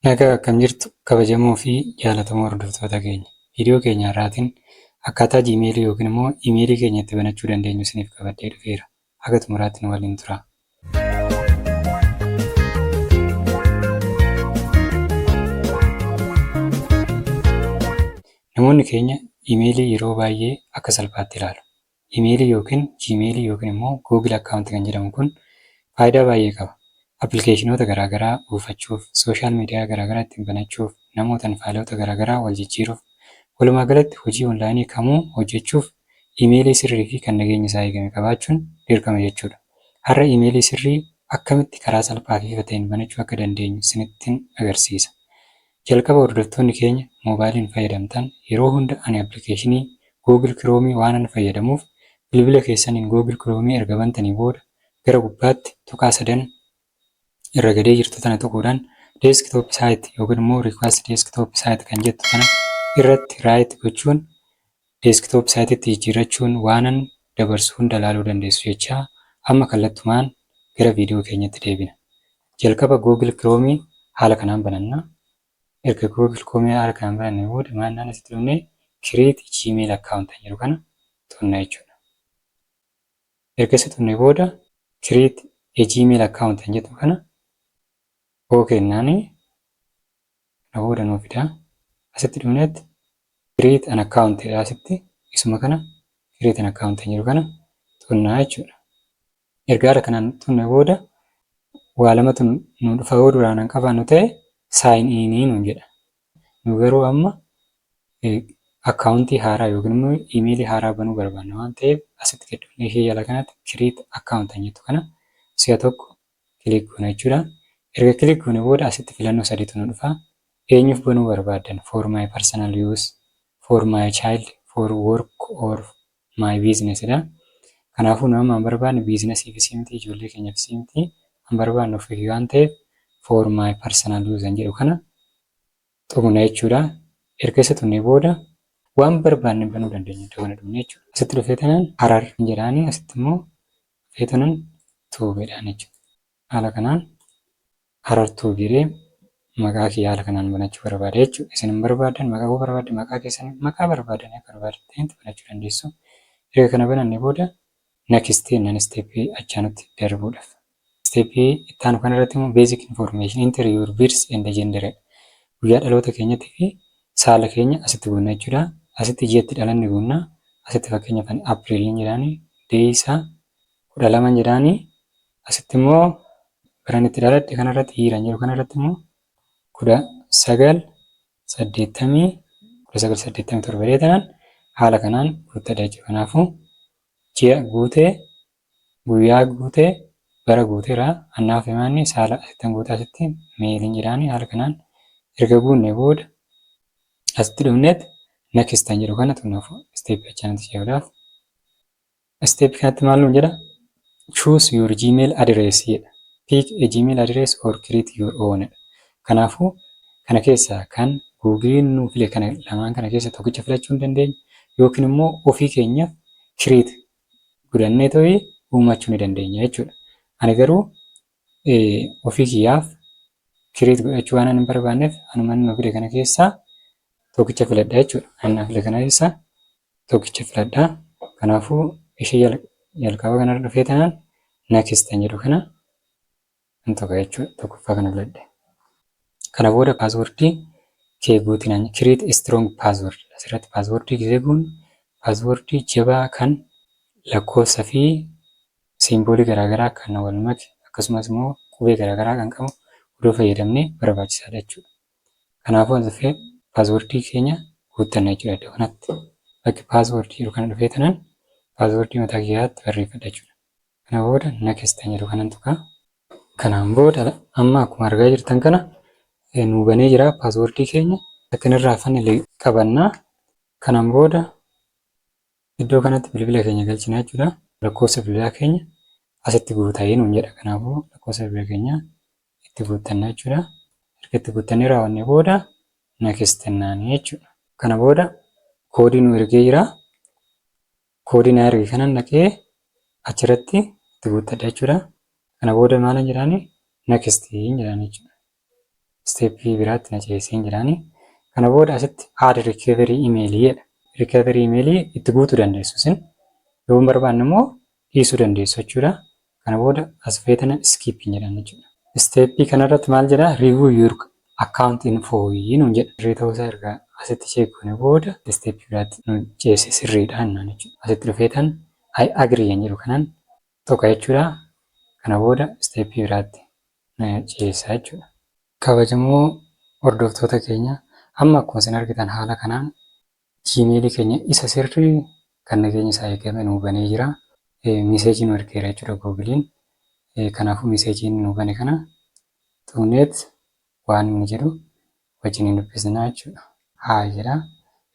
Nagaa, akkam jirtu, kabajamoo fi jaallatamoo hordoftoota keenya? Viidiyoo keenya har'aatiin akkaataa Gmailii yookiin immoo imeelii keenya itti banachuu dandeenyu isiniif qabadhee dhufeera. Haga xumuraatti nu waliin tura. Namoonni keenya imeelii yeroo baay'ee akka salphaatti ilaalu. Imeelii yookiin Gmailii yookiin immoo Google account kan jedhamu kun faayidaa baay'ee qaba. Appilikeeshinoota garaagaraa buufachuuf, social media garaagaraa ittiin banachuuf, namootaan faayilota garaagaraa wal jijjiiruuf, walumaa galatti hojii onlaayinii kamuu hojjechuuf imeelii sirrii fi kan nageenya isaa eegame qabaachuun dirqama jechuudha. Har'a imeelii sirrii akkamitti karaa salphaa fi ifa ta'een banachuu akka dandeenyu isinittin agarsiisa. Jalqaba hordoftoonni keenya moobaayiliin fayyadamtan, yeroo hunda ani appilikeeshinii Google Chrome waanan fayyadamuuf, bilbila keessaniin Google Chrome erga bantanii booda gara gubbaatti tuqaa sadan irra gadee jirtu tana tuquudhaan desktop site yookiin immoo request desktop site kan jettu tana irratti right gochuun desktop sitetti jijjiirrachuun waanan dabarsu hunda ilaaluu dandeessu jechaa, amma kallattumaan gara viidiyoo keenyatti deebina. Jalqaba Google Chrome haala kanaan bananna. Erga Google Chrome haala kanaan banannee booda maannaan asitti dhufnee create Gmail account kan jedhu kana tuqna jechuudha. Erga isa tuqnee booda create a Gmail account kan jedhu kana ok jennaani, kana booda nuu fida. Asitti dhufneetti create an account jedha. Asitti isuma kana create an account kan jedhu kana tuqnaa jechuudha. Erga haala kanaan tuqne booda waa lamatu nu dhufa. Yoo duraan hin qabaannu ta'e sign in nuun jedha. Nu garuu amma akkaawuntii haaraa yookiin immoo iimeelii haaraa banuu barbaanna waan ta'eef, asitti gad dhufnee ishee jala kanatti create account kan jettu kana si'a tokko click goona jechuudha. Erga click goone booda asitti filannoo sadiitu nu dhufa. Eenyuuf banuu barbaaddan? For my personal use, for my child, for work or my business dha. Kanaafuu nu amma hin barbaanne biizinasiifis miti, ijoollee keenyaafis miti, kan barbaannu ofii waan ta'eef for my personal use kan jedhu kana tuqna jechuudha. Erga isa tuqnee booda waan barbaanne banuu dandeenya iddoo kana dhufnee jechuudha. Asitti dhufee tanaan Harar jedhaani, asitti immoo dhufee tanaan Tube jedhaan jechuudha. Haala kanaan Harar Tube jedhee maqaa kiyya haala kanaan banachuu barbaada jechuudha. Isin hin barbaadan maqaa koo barbaadde, maqaa keessan, maqaa barbaadan akka barbaadanitti banachuu dandeessu. Erga kana banannee booda next jennaan isteeppii achaanutti darbuudhaaf. Isteeppii itti aanu kanarratti immoo basic information, enter your birth and gender, guyyaa dhaloota keenyattii fi saala keenya asitti guunna jechuudha. Asitti ji'atti dhalanne guunna. Asitti fakkeenyaaf ani Apriliin jedhaani, day isaa 12 jedhaani, asitti immoo baran itti dhaladhe kanarratti, yearan jedhu kanarratti immoo 1987 jedhee tanaan haala kanaan guuttadha jechuudha. Kanaafuu ji'a guutee, guyyaa guutee, bara guuteera. Annaaf himaanni saala asittan guutaa, asitti maleiin jedhaani. Haala kanaan erga guunne booda asitti dhufneet next kan jedhu kana tuqnaaf isteeppii achaanitti ce'uudhaaf. Isteeppii kanatti maal nuun jedha? Choose your Gmail address jedha. Pick a Gmail address or create your own jedha. Kanaafuu kana keessaa kan Google'n nuu file kana lamaan kana keessa tokkicha filachuu hin dandeenya yookiin immoo ofii keenyaaf create godhannee ta'ee uumachuu ni dandeenya jechuudha. Ani garuu ofii kiyyaaf create godhachuu waan hin barbaanneef anuma inni nuu fide kana keessaa tokkicha filadha jechuudha. Ani naa file kana keessaa tokkicha filadha. Kanaafuu ishee jalqaba kanarra dhufee tanaan next kan jedhu kana hin tuqa jechuudha. Tokkoffaa kana filadhe. Kana booda paaswordii kee guutinaan create a strong password, asirratti paaswordii gisee guunnu paaswordii jabaa kan lakkoofsa fi siimboolii garaagaraa kan wal make, akkasumas immoo qubee garaagaraa kan qabu odoo fayyadamnee barbaachisaadha jechuudha. Kanaafuu as dhufee paaswordii keenya guuttanna jechuudha iddoo kanatti. Bakki paaswordii jedhu kana dhufee tanaan paaswordii mataa kiyyaatti barreeffadha jechuudha. Kana booda next kan jedhu kanan tuqa. Kanaan booda amma akkuma argaa jirtan kana nuu banee jira paaswordii keenya. Akka inni irraa hafanne qabannaa. Kanaan booda iddoo kanatti bilbila keenya galchina jechuudha. Lakkoofsa bilbilaa keenya asitti guuta'ee nuun jedha. Kanaafuu lakkoofsa bilbila keenyaa itti guuttanna jechuudha. Erga itti guuttannee raawwannee booda next jennaanii jechuudha. Kana booda koodii nu ergee jira. Koodii na erge kanan dhaqee achirratti itti guuttadha jechuudha. Kana booda maalan jedhaani? Next jedhaan jechuudha. Step biraatti na ceesiseen jedhaani. Kana booda asitti "add recovery email" jedha. Recovery email itti guutuu dandeessu isin. Yoo hin barbaanne immoo dhiisuu dandeessu jechuudha. Kana booda as feetana "skip" jedhan jechuudha. Step kanarratti maal jedhaa? "Review your account info" nuun jedha. Sirrii ta'uusaa erga asitti check goone booda step biraatti nu ceesise, sirriidha jennaan jechuudha. Asitti dhufeetan "I agree" kan jedhu kanaan tuqa jechuudha. Kana booda step biraatti na ceesisa jechuudha. Kabajamoo hordoftoota keenya, amma akkuma isin argitan haala kanaan Gmail keenya isa sirrii kan nageenya isaa eegame nuu banee jira. Message nu ergeera jechuudha Googleiin. Kanaafuu message nu bane kana tuqneet waan inni jedhu wajjin hin dubbisnaa jechuudha. "Hi" jedha.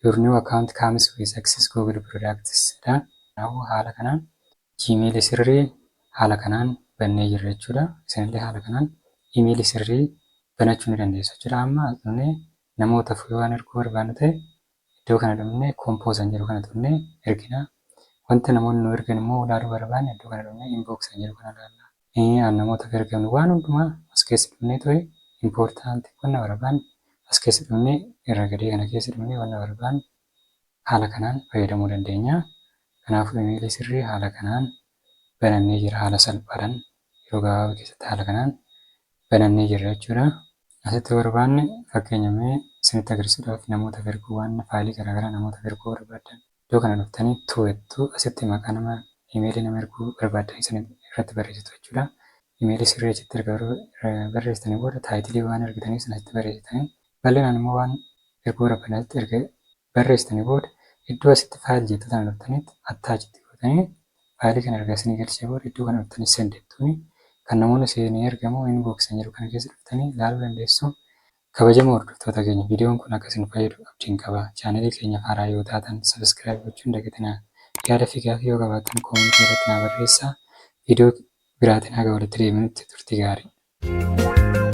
"Your new account comes with access Google products" jedha. Kanaafuu haala kanaan Gmail sirrii haala kanaan bannee jirra jechuudha. Isinillee haala kanaan email sirrii banachuu ni dandeessu jechuudha. Amma as dhufnee namootaaf yoo waan erguu barbaannu ta'e, iddoo kana dhufnee "compose" jedhu kana tuqnee ergina. Wanta namoonni nu ergan immoo ilaaluu barbaanne, iddoo kana dhufnee "inbox" jedhu kana ilaalla. Namootaaf ergamnu waan hundumaa as keessa dhufnee ture important wanna barbaanne as keessa dhufnee, irra gadee kana keessa dhufnee wanna barbaanne haala kanaan fayyadamuu dandeenya. Kanaafuu email sirrii haala kanaan banannee jira, haala salphaadhaan yeroo gabaabaa keessatti haala kanaan banannee jirra jechuudha. Asitti barbaanne, fakkeenya mee isinitti agarsiisuudhaaf, namootaaf erguu waan file garaagaraa namootaaf erguu barbaaddan, iddoo kana dhuftanii "to" jettu. Asitti maqaa nama email nama erguu barbaaddan isin irratti barreessitu jechuudha. Email sirrii achitti erga barreessitanii booda, title waan ergitanii sana asitti barreessitanii, bal'inaan immoo waan erguu barbaadan asitti erga barreessitanii booda, iddoo asitti "file" jettu tana dhuftanitti attach itti gootanii, file kana erga isinii galchee booda, iddoo kana dhuftanii "send" jettuuni kan namoonni seenee ergamu "inbox" jedhu kana keessa dhuftanii ilaaluu dandeessu. Kabajamoo hordoftoota keenya, viidiyoon kun akka isin fayyadu abdiin qaba. Channel keenya haaraa yoo taatan subscribe gochuu hin dagatinaa. Yaada fi gaaffii yoo qabaattan comment irratti naa barreessaa. Viidiyoo biraatiin haga walitti deebinutti turtii gaarii.